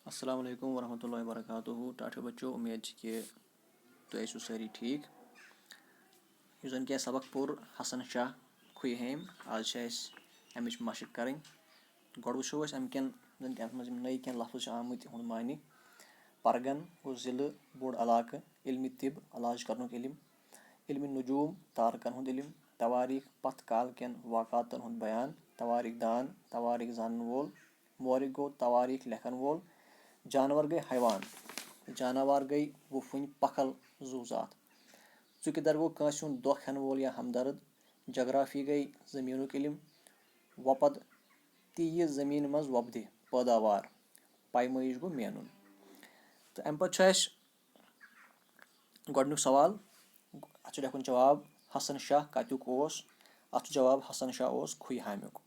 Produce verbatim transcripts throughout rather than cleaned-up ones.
السلام علیکم ورحمۃ اللہ وبرکاتہ۔ ٹاٹھیو بچو، امید چھِ کہِ تُہۍ ٲسِو سٲری ٹھیٖک۔ یُس زَن کہِ اَسہِ سبق پوٚر حسن شاہ کھُیہِ ہیمۍ، آز چھِ اَسہِ اَمِچ مشق کَرٕنۍ۔ گۄڈٕ وٕچھو أسۍ اَمہِ کٮ۪ن زَن کہِ اَتھ منٛز یِم نٔے کینٛہہ لفظ چھِ آمٕتۍ، یِہُنٛد معنی۔ پرگن گوٚو ضلعہٕ، بوٚڑ علاقہٕ۔ علمِ طب، علاج کرنُک علم۔ علمِ نجوم، تارکن ہُنٛد علم۔ تواریخ، پتھ کال کٮ۪ن واقعاتن ہُنٛد بیان۔ تواریخ دان، تواریخ زانن وول۔ مورخ گوٚو تواریخ لیکھن وول۔ جانور گٔے حیوان۔ جاناوار گٔے وُپھٕنۍ، پکھل، زُو زاتھ۔ ژُکہِ در گوٚو کٲنٛسہِ ہُنٛد دۄکھ ہٮ۪ن وول یا ہمدرد۔ جغرافی گٔے زٔمیٖنُک علم۔ وۄپد، تہِ یہِ زٔمیٖنہِ منٛز وۄپدِ، پٲداوار۔ پیمٲیِش گوٚو مینُن۔ تہٕ اَمہِ پتہٕ چھُ اَسہِ گۄڈٕنیُک سوال، اَتھ چھُ لیکھُن جواب، حسن شاہ کَتیُک اوس؟ اَتھ چھُ جواب، حسن شاہ اوس کھُیہِ ہامیُک۔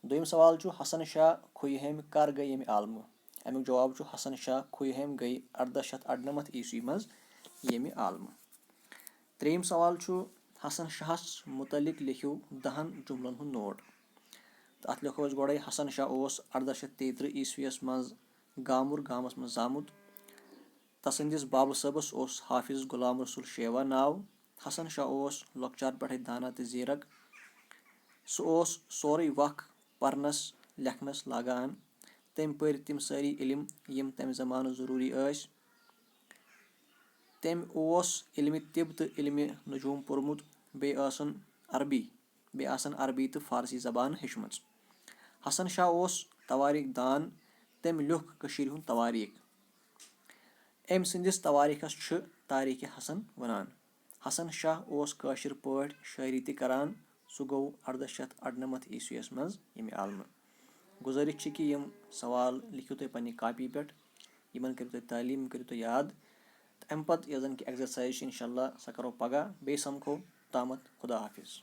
دوٚیِم سوال چھُ، حسن شاہ کھُیہِ ہامہِ کر گٔے ییٚمہِ عالمہٕ؟ اَمیُک جواب چھُ، حسن شاہ کھُیہِ ہامہِ گٔے اَرداہ شیٚتھ اَرنَمَتھ عیسوی منٛز ییٚمہِ عالمہٕ۔ ترٛیٚیِم سوال چھُ، حسن شاہَس مُتعلِق لیکھِو دَہَن جُملن ہُنٛد نوٹ۔ تہٕ اَتھ لیکھو أسۍ گۄڈَے، حسن شاہ اوس اَرداہ شیٚتھ تیٚیہِ ترٕٛہ عیسویَس منٛز گامُر گامَس منٛز زامُت۔ تسٕنٛدِس بابہٕ صٲبَس اوس حافظ غلام رسول شیوا ناو۔ حسن شاہ اوس لۄکچار پٮ۪ٹھَے دانا تہٕ زیرک۔ سُہ اوس سورُے وق پرنَس لیکھنَس لاگان۔ تٔمۍ پٔرۍ تِم سٲری علم، یِم تَمہِ زمانہٕ ضروٗری ٲسۍ۔ تٔمۍ اوس علمِ طب تہٕ علمِ نجوم پوٚرمُت، بیٚیہِ ٲسن عربی، بیٚیہِ آسن عربی تہٕ فارسی زبان ہیٚچھمٕژ۔ حسن شاہ اوس تواریخ دان، تٔمۍ لیوٚکھ کٔشیٖرِ ہُنٛد تواریخ۔ أمۍ سٕنٛدِس تواریخس چھِ تاریخِ حسن ونان۔ حسن شاہ اوس کٲشِر پٲٹھۍ شٲعری تہِ کران۔ سُہ گوٚو اَرداہ شیٚتھ اَرنَمَتھ عیسویَس منٛز ییٚمہِ عالمہٕ۔ گُزٲرِش چھِ کہِ یِم سوال لیکھِو تُہۍ پننہِ کاپی پٮ۪ٹھ، یِمن کٔرِو تُہۍ تعلیٖم، یِم کٔرِو تُہۍ یاد۔ تہٕ اَمہِ پتہٕ یۄس زن کہِ exercise چھِ، انشاءاللہ سۄ کرو پگاہ۔ بیٚیہِ سمکھو، توٚتامَتھ خدا حافظ۔